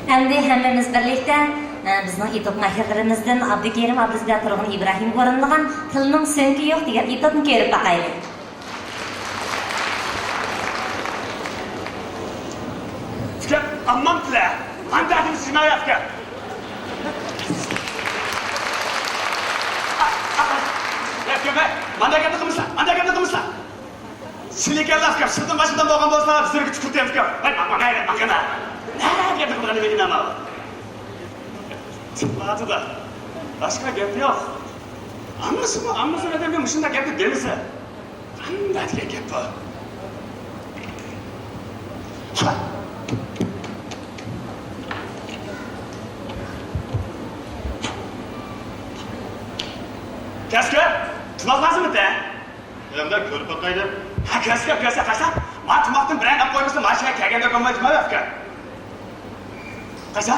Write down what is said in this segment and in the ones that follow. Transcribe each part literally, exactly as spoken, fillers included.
ئەمدى ھەممىمىز بىرلىكتە، ئە، بىزنىڭ ئېتوت ماھىرلىرىمىزدىن ئابدۇكېرىم ئابلىز بىلەن تۇرغۇن ئىبراھىمگە ئورۇنلىغان تىلنىڭ سۆڭىكى يوق دېگەن ئېتوتنى كۆرۈپ باقايلى. ئۇكام، ئاممام تىلە. ماندا دېمىسىز ماۋۇ ئۇكام. ئا، ئا، ئا. يا ئۇكام، ھەي، ماندا گەپنى قىلمىسا، ماندا گەپنى قىلمىسا. سىلىكەنلەر ئۇكام، سىلىدىن باشقىدىن بولغان بولسا، بىزلەرگە تۈكۈرتەمكەن. ھەي، ماڭ، ماڭ، ھەي، ماڭ، ماڭ. نە گەپنى قىلغىنى بىلگىنە ماۋۇ. تىللاتىدا. باشقا گەپ يوق. ئاممىسىمۇ، ئاممىسى ئادەمگە مۇشۇنداق گەپنى دېمىسە. قانداق دېگەن گەپ بۇ؟ كەسكە، تۇماق لازىم ئىدى. ئەمدى كۆرۈپ باقايلى. ھە، كەسكە، كەسكە، قايسا؟ ما تۇماقتىن بىرەر ئەپ قويمىسا، ما شەھەر كەلگەندە كۆرمەيدۇ، ما ئەپكە. قايسا؟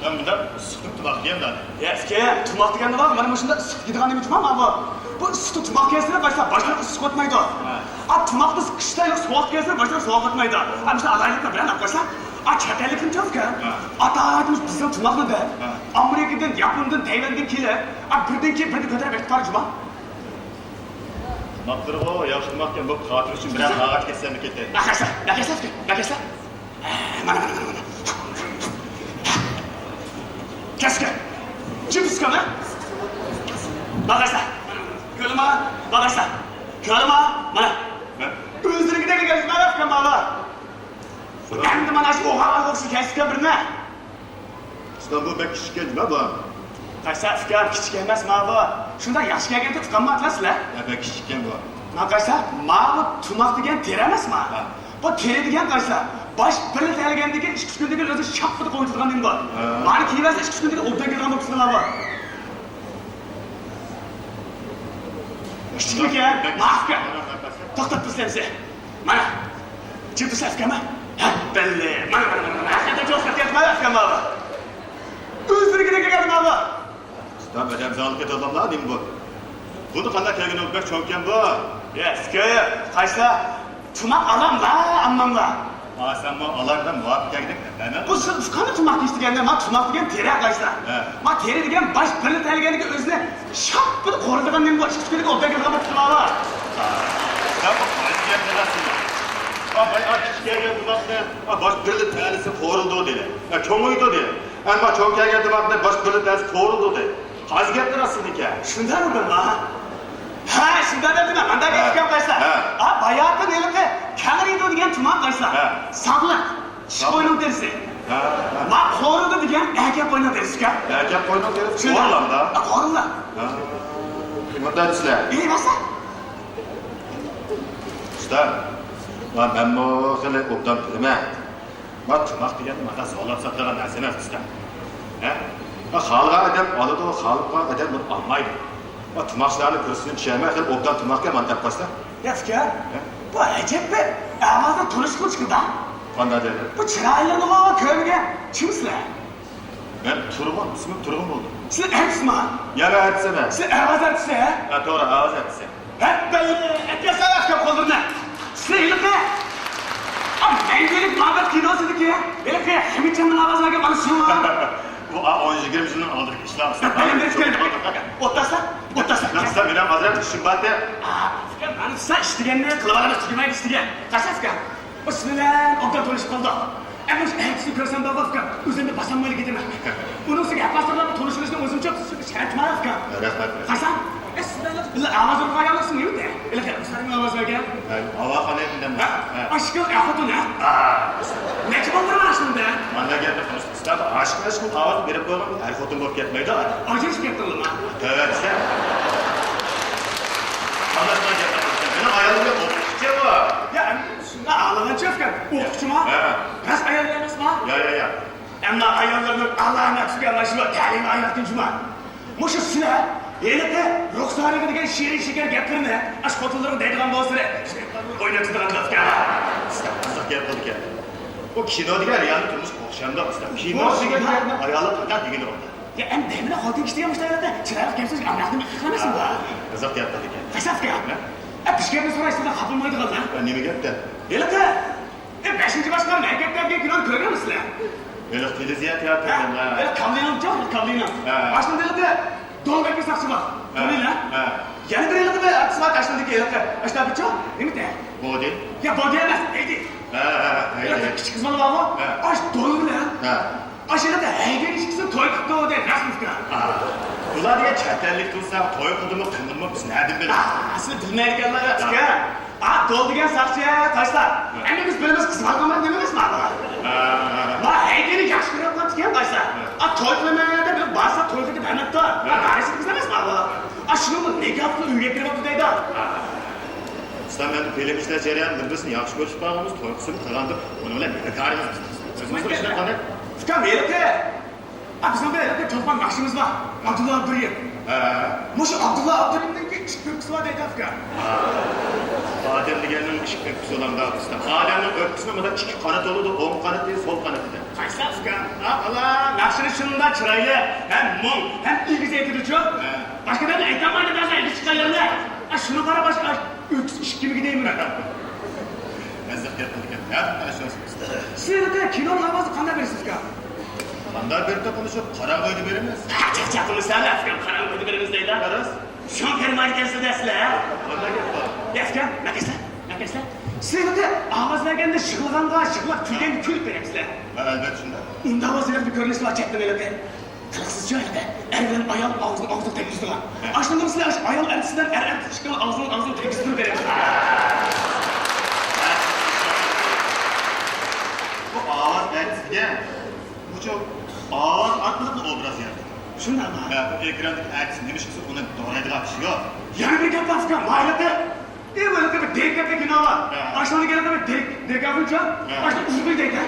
مەن بۇنداق ئىسسىقتىن تۇماق يېگەن دادى. يا ئۇكام، تۇماق دېگەندە بار، مانا مۇشۇنداق ئىسسىق يېدىغان نېمە جۇما ما بۇ؟ بۇ ئىسسىقتىن تۇماق يەسىلە، قايسا باشلىق ئىسسىق ئۆتمەيدۇ. ھە. ئا، تۇماقنى قىشتا سوغۇق يەسىلە، باشلىق سوغۇق ئۆتمەيدۇ. ئا، مۇشۇ ئالايلىقنى بىلەن ئاپ قويسا. ئا، چەت ئەللىكنى چوۋكا. ھە. ئاتا بىزنىڭ تۇماقنى دەپ. ھە. ئامېرىكىدىن، ياپوندىن، تەيۋەندىن كېلىپ، ئا، بىردىن كېيىن بىرنى كۆتۈرۈپ ئەكىپ بار جۇما. تۇماقلىرىغۇ ياخشى تۇماقكەن، بۇ خاتىرە ئۈچۈن بىرەر ئاغاچ كەتسەممۇ كېتەي. ماقايسا، ماقايسا، ماقايسا. مانا، مانا، مانا، مانا. كەسكە. جىم تۇتقان، ھە؟ ماقايسا. كۆرۈما، ماقايسا. كۆرۈما، مانا. ھە؟ ئۆزلىرىگە دەگەن گەپ مانا ئۇكام، مانا. ئەمدى مانا شۇ ئوغانغا ئوخشاش كەسكە بىرنى. ئۇستام، بۇ بەك كىچىككەن جۇما بۇ. قايسا ئۇكام، كىچىك ئەمەس ماۋۇ. شۇنداق ياخشى كەلگەنتى ئۇكام ئاتلاسلار. يا، بەك كىچىككەن بۇ. ما قايسا، ماۋۇ تۇماق دېگەن تېرە ئەمەسما؟ ھە. بۇ تېرە دېگەن قايسا، باش بىرلا تەلگەندىكى ئىككى ئۈچ كۈندىكى ئۆزى شاپپىدە قويۇلىدىغان نېمە بۇ. ھە. مانا كىيىۋەرسە ئىككى ئۈچ كۈندىكى ئوبدان كېلىدىغان بولۇپ چىقىدۇ بۇ. كىچىكمىكەن؟ ماقۇل. توختاپ تۇرسىلەمسە. مانا، جىددىي سەسكەنمە. ھەببەللى. مانا، مانا، مانا، مانا. ھەقىقەتەن چوڭ سەسكەن ئەمەس، ئەسكەن مانا. ئۆزلىرىگە كەلگەن مانا. ئۇستا، ئادەم زالىقى تازاملا نېمە بۇ؟ بۇنى قانداق كەلگىنى بەك چوڭكەن بۇ. يا، ئىككى، قايسى؟ تۇماق ئالاملا، ئامماملا. ھا، سەنمۇ ئالار دەپ مۇۋاپىق كەلگىدەك، ئەمەس؟ بۇ سىز قانداق تۇماق دېيىش دېگەندە، ما تۇماق دېگەن تېرە قايسى؟ ھە. ما تېرە دېگەن باش بىرلا تەلگەندىكى ئۆزىنى شاپپىدە قورۇيدىغان نېمە بۇ؟ ئىككى كۈنلۈك ئوبدان كېلىدىغان بىر تۇماق بار. يا، بۇ قايسى گەپ دېگەنسىز؟ ھا، باي، ئا، كىچىك كەلگەن تۇماقنى، ئا، باش بىرلا تەلىسى قورۇلىدۇ دېدى. يا، چوڭىيىدۇ دېدى. ئەمما چوڭ كەلگەن تۇماقنى باش بىرلا تەلىسى قورۇلىدۇ دېدى. قايسى گەپتۇ راستىدىكى؟ شۇنداقمۇ بىر ھە؟ ھە، شۇنداق دەپتىمەن. مانداق ھە. گەپ قايسا؟ ھە. ھا، باياتىن ھېلىقى كالورىدۇ دېگەن تۇماق قايسا؟ ھە. ساغلىق. چىشى قوينىڭ تېرىسى. ھە، ھە. ما قورۇلدى دېگەن ئەركەك قوينىڭ تېرىسىكەن. ئەركەك قوينىڭ تېرىسى شۇنداق. قورۇلامدا؟ ھە، قورۇلدى. ھە. مۇنداق دېسىلە. ئېلىۋەرسە. ئۇستا، ما مەنمۇ خېلى ئوبدان بىلىمەن. ما تۇماق دېگەن مانا زورلاپ ساتىدىغان نەرسە ئەمەس، ئۇستا. ھە؟ ما خالىغان ئادەم ئالىدۇ، خالىمىغان ئادەم بۇنى ئالمايدۇ. ما تۇماقچىلارنى كۆرسىتىپ چۈشەنمەي، خېلى ئوبدان تۇماقكەن مانا دەپ قويسا. يا ئۇكا، ھە؟ بۇ ئەجەب بىر ئاۋازنى تونۇشلۇقمۇ چىقىدۇ. قانداق دەيدۇ؟ بۇ چىرايلىرىنىغۇ كۆرمىگەن كىمسىلەر؟ مەن تۇرغۇن، ئىسمىم تۇرغۇن بولدى. سىلەر ئارتىسما؟ يا، مەن ئارتىس ئەمەس. سىلەر ئاۋاز ئارتىسى، ھە؟ ھە، توغرا، ئاۋاز ئارتىسى. ھەببەللى، ئەكەلسەڭلار ئۇكام قوللىرىنى. سىلەر ھېلىقى، ئا، مەڭگۈلۈك مۇھەببەت كىنوسىدىكى ھېلىقى ھەمىتجاننىڭ ئاۋازىنى ئالغان بالا شۇمۇ؟ بۇ، ئا، ئون يىگىرمە يىلنىڭ ئالدىدىكى ئىشلار. بەلگىلەپ كەلدى. ئوتتاسا، ئوتتاسا. نەقىستا مېنىڭ ھازىر ئىشىم بار دە. ئا، ئۇكام، مانا سىلەر ئىش دېگەننى قىلىۋالىمىز، تۈگىمەيدۇ ئىش دېگەن. قاچان ئۇكام؟ بۇ سىلەر بىلەن ئوبدان تونۇشۇپ قالدۇق. ئەمما شۇ ئەتىسىنى كۆرسەم بارغۇ ئۇكام، ئۆزۈمنى باسالمايلا كېتىمەن. ئۇنىڭ ئۈستىگە ئەپپاسلار بىلەن تونۇشۇۋېلىشنى ئۆزۈمچە شەرت ماراپ ئۇكام. رەھمەت. قايسا؟ ئە، سىز بىلەن بىللە ئاۋاز ئۇرغان ئاياللىقسىڭ يوق دە. ئېلىقى، ئۇستازنىڭ ئاۋازى باركەن. ھە، ھاۋا خانىم دەم. ھە؟ ھە. ئاشىق ئەر خوتۇن، ھە؟ ھە. نەچچە بالدۇر مانا شۇندا؟ مانا گەپنى قىلىش ئۇستا، ئاشىق ئاشىق ئاۋاز بېرىپ قويغان ئەر خوتۇن بولۇپ كەتمەيدۇ. ئاجرىشىپ كەتتىڭلارمۇ؟ تەۋەتسە. قانداق گەپ قىلىسەن؟ مېنىڭ ئايالىم ئوقۇتقۇچى بۇ. يا، شۇنداق ئاڭلىغانچە ئۇكام، ئوقۇتقۇچىمۇ؟ ھە. راست ئايال ئەمەسمۇ؟ يا، يا، يا. ئەمما ئاياللارنىڭ ئالامەت ئۇكام، مانا شۇ تەلىيىنى ئايرىتقىن جۇما. مۇشۇ سىلەر ھېلىقى رۇخسارىغا دېگەن شېرىن شېكەر گەپلىرىنى ئاشۇ خوتۇنلىرىڭ دەيدىغان بولسىلى، ئوينىتىدىغان گەپكەن. قىزىق گەپ قىلدىكەن. بۇ كىنو دېگەن رېئال تۇرمۇشقا ئوخشامدۇ ئۇستا؟ كىنو دېگەن گەپنى ئاياللار قانداق دېگىلى بولىدۇ؟ يا، ئەمدى دەيمەن، خوتۇن كىشى دېگەن مۇشۇنداق ھېلىقى چىرايلىق گەپ سۆزگە ئامراق نېمە قىلىمەنسىڭ بۇ؟ قىزىق گەپ قىلدىكەن. قايسى گەپ؟ ھە؟ ئە، بىر گەپنى سوراي، سىزدىن خاپا بولمايدىغانلا. ھە، نېمە گەپتە؟ ھېلىقى. ئە، بەشىنچى باشقا مەن گەپ گەپكە كىنونى كۆرگەنمۇ سىلەر؟ ھېلىقى تېلېۋىزىيە تىياتىرىنىڭ، ھە، ھە. ھېلىقى كاملىنىڭچۇ، ھېلىقى كاملىنىڭ. ھە. ئاشۇندىن ھېلىقى دون بەكرى ساقچى بار. ھە. كۆرۈڭلار. ھە. يەنە بىر ھېلىقى بىر ئارتىس بار، ئاشۇندىكى ھېلىقى، ئاشۇنداق بىچۇ. نېمە دە؟ بودى. يا، بودى ئەمەس، ھەيدى. ھە، ھە، ھەيدى. ھېلىقى كىچىك قىز بالا بارغۇ. ھە. ئاش دولى بىلەن. ھە. ئاشۇ ھېلىقى ھەيدىنىڭ ئىككىسى توي قىپتۇ دەپ راست ئۇكا. ھە. ئۇلار دېگەن چەت ئەللىك قىلسا، توي قىلدىمۇ، قىلمىدىمۇ، بىز نەدىن بىلىمىز؟ ھە، سىلەر بىلمەيدىكەنلەر ئۇكا. ھە. ئا، دول دېگەن ساقچى، قايسىلار؟ ھە. ئەمدى بىز بىلىمىز، قىزغالغانلار نېمە ئەمەس مانا. ھە، ھە، ھە. ما ھەيدىنى ياخشى كۆرۈۋاتقان ئىكەن قايسىلار. ھە. ئا، توي قىلىمەن دەپ بىر بارسا توي قىلىپ بەرمەپتۇ. ھە. ما نارەسىدە قىز ئەمەس مانا. ئا، شۇنىڭ نىكاھلىق ئۆيگە كىرىۋاپتۇ دەيدۇ. ھە. ئۇستا، مەن فىلىم ئىشلەش جەريانىدا بىر-بىرسىنى ياخشى كۆرۈشۈپ قالغانمىز، توي قىلسىمۇ قىلغاندۇر. ئۇنىڭ بىلەن نېمە كارىمىز؟ ئۆزىمىز بىر ئىشلەپ قالدۇق. ئۇكام، ھېلىقى. ئا، بىزنىڭ بىر ھېلىقى چولپان ناخشىمىز بار. ئابدۇللا ئابدۇرېھىم. ھە. مۇشۇ ئابدۇللا ئابدۇرېھىمنىڭكى ئىككى ئۆپكىسى بار دەيدۇ ئۇكا. ئادەم دېگەننىڭ ئىككى ئۆپكىسى بولامدا ئۇستا. ئادەمنىڭ ئۆپكىسىنىڭ مۇنداق ئىككى قانىتى بولىدۇ، ئوڭ قانىتى، سول قانىتى دەپ. قايسى ئۇكا؟ ئا، بالا، ناخشىنى شۇنداق چىرايلىق، ھەم مۇڭ، ھەم ئېگىز ئېيتىدۇچۇ. ھە. باشقا دەمدە ئېيتالمايدۇ بەزى ئېگىز چىققان يەرلەر. ئا، شۇنى قارا، باشقا ئۆپكىسى ئىككىمىكى دەيمەن. ئەزىق گەپ قىلىدىكەن. ھە، ئاشۇ. سىز ھېلىقى كىنونىڭ ئاۋازىنى قانداق بېرىسىز ئۇكا؟ قانداق بېرىدۇ قىلىشىپ، قاراڭغۇ ئۆيدە بېرىمىز. چاقچاق قىلمىسا، ئۇكام، قاراڭغۇ ئۆيدە بېرىمىز دەيدۇ. راست. شۇڭا بېرمەيدىكەنسىز دەسلە. قانداق گەپ بار؟ يا، ئۇكام، مەكەسلەر، مەكەسلەر. سىز ھېلىقى ئاۋاز بەرگەندە يىغلىغانغا يىغلاپ، كۈلگەنگە كۈلۈپ بېرەمسىلەر. ھە، ئەلۋەتتە شۇنداق. ئۇنداق بولسا ھېلىقى بىر كۆرۈنۈش بار، چەتتىن ھېلىقى. قىلىقسىزچۇ ھېلىقى، ئەر بىلەن ئايال ئاغزىنى ئاغزىغا تەگكۈزىدىغان. ھە. ئاشۇندىن سىلەر ئاشۇ ئايال ئارتىس بىلەن ئەر ئارتىس ئىككىڭلار ئاغزىنى ئاغزىغا تەگكۈزدۈرۈپ بېرىڭ. بۇ ئاۋاز ئارتىس دېگەن، بۇچۇ ئاۋاز ئارقىلىقلا ئوبراز يارىتىدۇ. شۇنداقمۇ؟ ھە، بۇ ئېكراندىكى ئارتىس نېمە ئىش قىلسا، ئۇنى دورايدىغان ئىش يوق. يەنە بىر گەپ بار ئۇكام، ھېلىقى. ئى، بۇ ھېلىقى بىر دېرىكەتلىك كىنو بار. ھە. ئاشۇنىڭ ھېلىقى بىر دېرىك، دېرىكاتنىچۇ؟ ھە. ئاشۇ ئۇيغۇر دەيدۇ.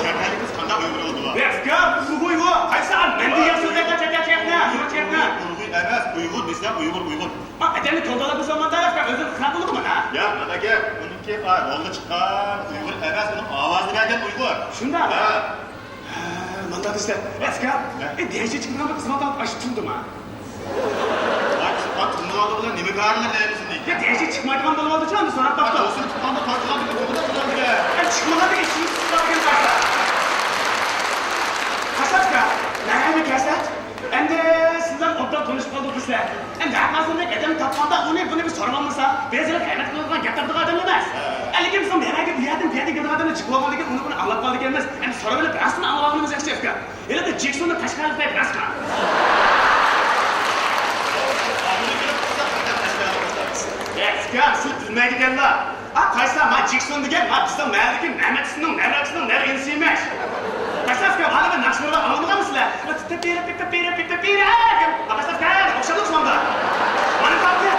شەھەرلىك قىز قانداق ئۇيغۇر بولدى بۇ؟ يا، ئۇكام، ئۇيغۇر ئۇيغۇر. قايسى ئەمدى ياسىلىدى، چەتنە، چەتنە، چەتنە. ئۇيغۇر ئەمەس، ئۇيغۇر دېسە ئۇيغۇر، ئۇيغۇر. ئا، ئادەمنى توۋلىتىپ سالماڭدا، ئۆزىڭىز خەق بولىدۇ مانا. ياق، مانا گەپ، ئۇنىڭكى، ئا، رولغا چىققان ئۇيغۇر ئەمەس، ئۇنىڭ ئاۋازىنى بەرگەن ئۇيغۇر. شۇنداقمۇ؟ ھە. ھە، مانداق دېسە، ئەسكەر، ھە؟ ئى، دېيەنشە چىقىدىغان بىر خىزمەت ئاش تۇردىما؟ ئاي، تۇغقان تۇغمىغانلىقى بىلەن نېمە كارىلەر دەيمىز ئىندى؟ يا، دېيەنشە چىقمايدىغان بولۇۋالدىچۇ، ئەمدى سوراپ باقتۇق. توسۇنۇپ تۇغقاندا توي قىلغان بىر تۇغمىدا تۇغقان بىلەن. ئەي، چىقمىغاندىكى ئىشىمىز چىقىپ باركەن. قاساتكا، مەرھەمەت كەسەت. ئەمدى سىلەر ئوبدان تونۇشۇپ قالدۇق دېسە، ئەمدى ھەر قايسىدەك ئادەمنى تاپقاندا ئۇنى بۇنى بىر سورىۋالمىسا، بەزىلەر ھەيران قېلىدىغان گەپ تاپىدىغان ئادەم ئەمەس. ھە. لېكىن بىزنىڭ نەۋەگە بۇ يەردىن بۇ يەرگە كېلىدىغان ئادەمنى جىق بولغاندىن كېيىن ئۇنى بۇنى ئاڭلاپ قالىدىكەنمىز. ئەمدى سورىۋېلىپ راستىنى ئاڭلىۋالغىنىمىز ياخشى ئەسكەر. ھېلىقى جېكسوننى قەشقەرلىك دەپ راستقا. ئەسكەر، سىز بىلمەيدىكەنلا. ئا، قايسا، ما جېكسون دېگەن، ما بىزنىڭ مەھەللىدىكى مەمەت ئۇستىنىڭ نەۋرە ئاكىسىنىڭ نەۋرە ئىنىسى ئىمىش. قايسا ئۇكام، ھالى بىر ناخشىلىرىنى ئاڭلىمىغانمۇسىلەر؟ پىپپە پىرە، پىپپە پىرە، پىپپە پىرە دېگەن. ئا، قايسا ئۇكام، ئوخشامدۇ شۇنىڭغا؟ مانا تاپتى.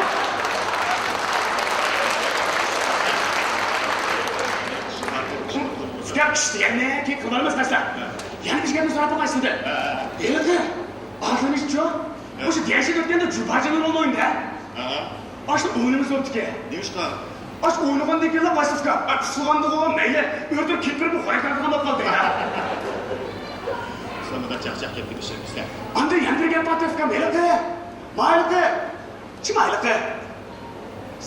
ئۇكام، ئىش دېگەننى كېيىن قىلىۋالىمىز قايسا. يەنە بىر گەپنى سوراپ باقاي سىزدىن. ھېلىقى ئاتلىنىشچۇ؟ مۇشۇ دېيەشىگە ئۆتكەندە جۇباجىنىڭ رولىنى ئوينىدى. ھە. ئاشۇ ئوينىمىز بوپتىكەن. نېمىشقا؟ ئاشۇ ئوينىغاندىن كېيىنلا قايسىسىكا؟ ئا، ئۇسسۇلغاندىغۇ مەيلى، ئۆتۈپ كېتىپ بېرىپ خورەك تارتىدىغان بولۇپ قالدى. سەن مۇنداق چاقچاق گەپكە بېشىرىپ كېتىسەن. ئاندىن يەنە بىر گەپ بار تېخىكەن، ھېلىقى. مايلىقى. چىمايلىقى.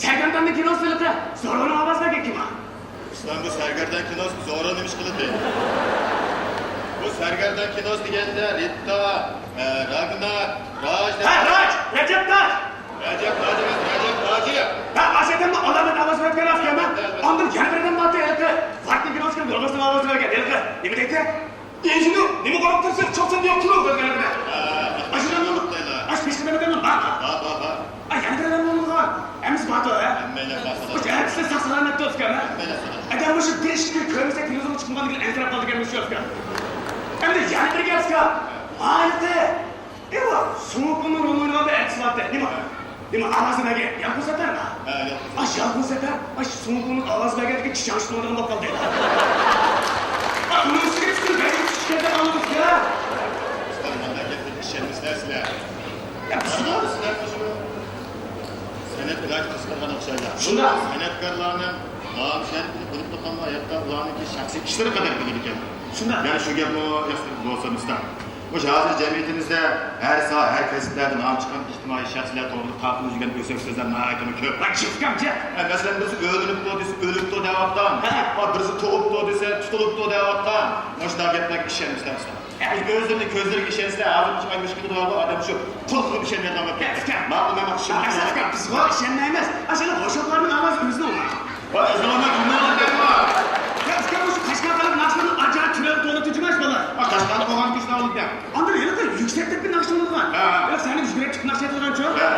سەرگەرداننىڭ كىنوسى ھېلىقى زورونىڭ ئاۋازى بەرگەن كىنو. ئۇستام، بۇ سەرگەردان كىنوسى زورو نېمە ئىش قىلىدۇ؟ بۇ سەرگەردان كىنوسى دېگەندە رىتا، ئە، راگنار، راج دەپ. ھە، راج! رەجەپ تاج! رەجەپ تاج ئەمەس، رەجەپ تاجى. ھە، ئاشۇ ئادەمنىڭ ئالامەت ئاۋازى بەرگەن ئەمەسكەنمۇ؟ ئاندىن يەنە بىر ئادەم بارتى ھېلىقى. ۋارتنىڭ كىنوسىغا يولۋاسنىڭ ئاۋازى بەرگەن ھېلىقى. نېمە دەيتتى؟ ئىنژېنېر، نېمە قاراپ تۇرىسىز؟ چوقسان يوق تۇرۇڭ دېگەن. ئاشۇ ئادەمنىڭ، ئاشۇ پېشقەدەم ئادەمنىڭ بارمۇ؟ بار، بار، بار. ئا، يەنە بىر ئادەم بولمىغان. ھەممىسى بارتۇ، ھە؟ ھەممەيلەن بار. ئۇ ھەرگىز ساق سالامەت تۇرۇپتىكەن، ھە؟ ھەممەيلەن ساق. ئادەم مۇشۇ بىر ئىشنى كۆرمىسە تېلېۋىزورغا چىقمىغاندىن كېيىن ئەنسىرەپ قالىدىكەن مۇشۇ ئادەم. ئەمدى يەنە بىر گەپ ئۇكا. ھاياتى. ئەيۋا، سۇڭ كۇننىڭ رولىنى ئوينىغاندا ئەكس بارتى. نېمە؟ نېمە ئاۋازى بەرگەن؟ يالقۇن سەپەرمۇ؟ ھە، يالقۇن سەپەر. ئاش يالقۇن سەپەر، ئاش سۇڭ كۇننىڭ ئاۋازى بەرگەندىكىن چىشاڭ شۇتۇۋالىدىغان بولۇپ قالدى. ئا، ئۇنىڭ ئۈستىگە پۈتۈن بەدىنى چىشلەپ قالدى ئۇكا. ئۇستام، مانداق گەپلەرگە ئىشەنمىسىلەر سىلەر. يا، بىزمۇ. سىلەر مۇشۇ سەنئەت ئىلاجى قىسقارغان ئوخشايدۇ. شۇنداق. سەنئەتكارلارنىڭ نام شەرىپىنى بىلىپ تۇرغانلار ھەتتا ئۇلارنىڭكى شەخسىي ئىشلىرى قەدەر بىلىدىكەن. شۇنداق. يەنە شۇ گەپمۇ ئەستە بولسا مۇستەم. مۇشۇ ھازىر جەمئىيىتىمىزدە ھەر ساھە، ھەر كەسىپلەردە نام چىققان ئىجتىمائىي شەخسلەر توغرىلىق تاپىنى يۈزگەن ئۆسەك سۆزلەر ناھايىتىمۇ كۆپ. ۋاي، كۆپكەنچە. ئە، مەسىلەن، بىرسى ئۆلۈنۈپتۇ دېسە، ئۆلۈپتۇ دەۋاتقان. ھە. ۋە بىرسى تۇغۇپتۇ دېسە، تۇتۇلۇپتۇ دەۋاتقان. مۇشۇنداق گەپلەرگە ئىشەنمىسىلەر. ھە. ئۆزلىرىنىڭ كۆزلىرىگە ئىشەنسىلەر، ھازىر ئىككى ئاي مۇشۇ كۈنى بار ئادەم شۇ قۇل قىلىپ ئىشەنمەيدىغان بولۇپ كەتتى. ئۇكام. ماقۇل، مەن ئىشەنمەيمەن. ئەسلى ئۇكام، بىزغۇ ئىشەنمەيمىز. ئاشۇنداق خۇشاللارنىڭ ئاۋازى ئۆزىنىڭ. ۋاي، ئۆزىڭىزنىڭ كىمنىڭ ئاۋازى بار؟ يا، ئۇكام، مۇشۇ قەشقەر خەلق ناخشىلىرىنىڭ ئاجايىپ چىرايلىق تونى تىنچىماش بالىلار. ۋاي، قەشقەرنىڭ قوغان كۈچىنى ئالىدىكەن. ئاندىن ھېلىقى يۈكسەك تېپكە ناخشا چالىدىغان. ھە. ھېلىقى سەھنىگە يۈگۈرۈپ چىقىپ ناخشا ئېيتىدىغانچۇ؟ ھە.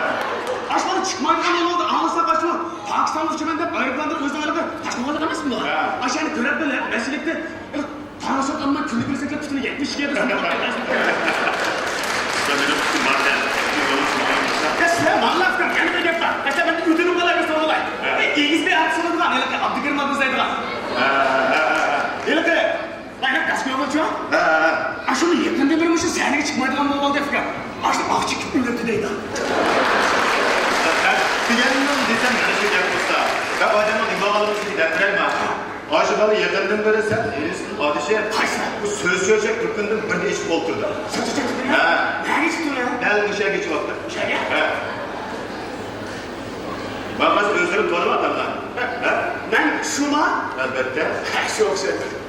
ئاشۇنداق چىقمايدىغان بولدى، ئاڭلىساق ئاشۇ پاكىستانغا ئۇچىمەن دەپ ئايروپىلاندىن ئۆزىنىڭ ھېلىقى قاچقان بالىلار ئەمەسمۇ بۇلار؟ ھە. ئاشۇنى كۆرۈپ بىلىپ، مەسچىتتە پاراشوت ئالماي كۈنلۈك بىر سەكرەپ پۈتۈنلەي يەتمىش ئىككى يەردە سىڭىپ كەتتى. يا، سىلەر ماڭا ئۇكام، يەنە بىر گەپ بار. ئەسلى مەن ئۆتۈنۈپ قالاي، بىر سورىلاي. ھە. ئەي، ئېگىز بىر ئارتىس بولىدىغان، ھېلىقى ئابدۇكېرىم ئابلا ئىزدەيدىغان. ھە، ھە، ھە، ھە. ھېلىقى بايراق داسكىيوغلىچۇ؟ ھە، ھە، ھە. ئاشۇنى يېقىندىن بېرى مۇشۇ سەھنىگە چىقمايدىغان بولۇۋالدى ئۇكام. ئاشۇ ئاقچى كىم ئۆلۈپتۇ دەيدۇ. دېگەننىڭ دېسەم مانا شۇ گەپ بولسا. مەن ئادەمنىڭ نېمە ئالىمىزنى دەپ بېرەيمەن. ئاشۇ بالا يېقىندىن بېرى سەل ھېرىسىدىن ئادىشىپ، قايسى؟ بۇ سۆز چۆچەك دۇكىنىدىن بىر ئېچىپ ئولتۇردى. سۆز چۆچەك دۇكىنى؟ ھە. نەگە ئېچىپتۇ ئۇنى؟ دەل مۇشۇ يەرگە ئېچىۋاپتۇ. مۇشۇ يەرگە؟ ھە. ماڭا قارىسا ئۆزلىرى تونۇۋاتاملا. ھە؟ مەن شۇما؟ ئەلۋەتتە. ھە، شۇ ئوخشايدۇ.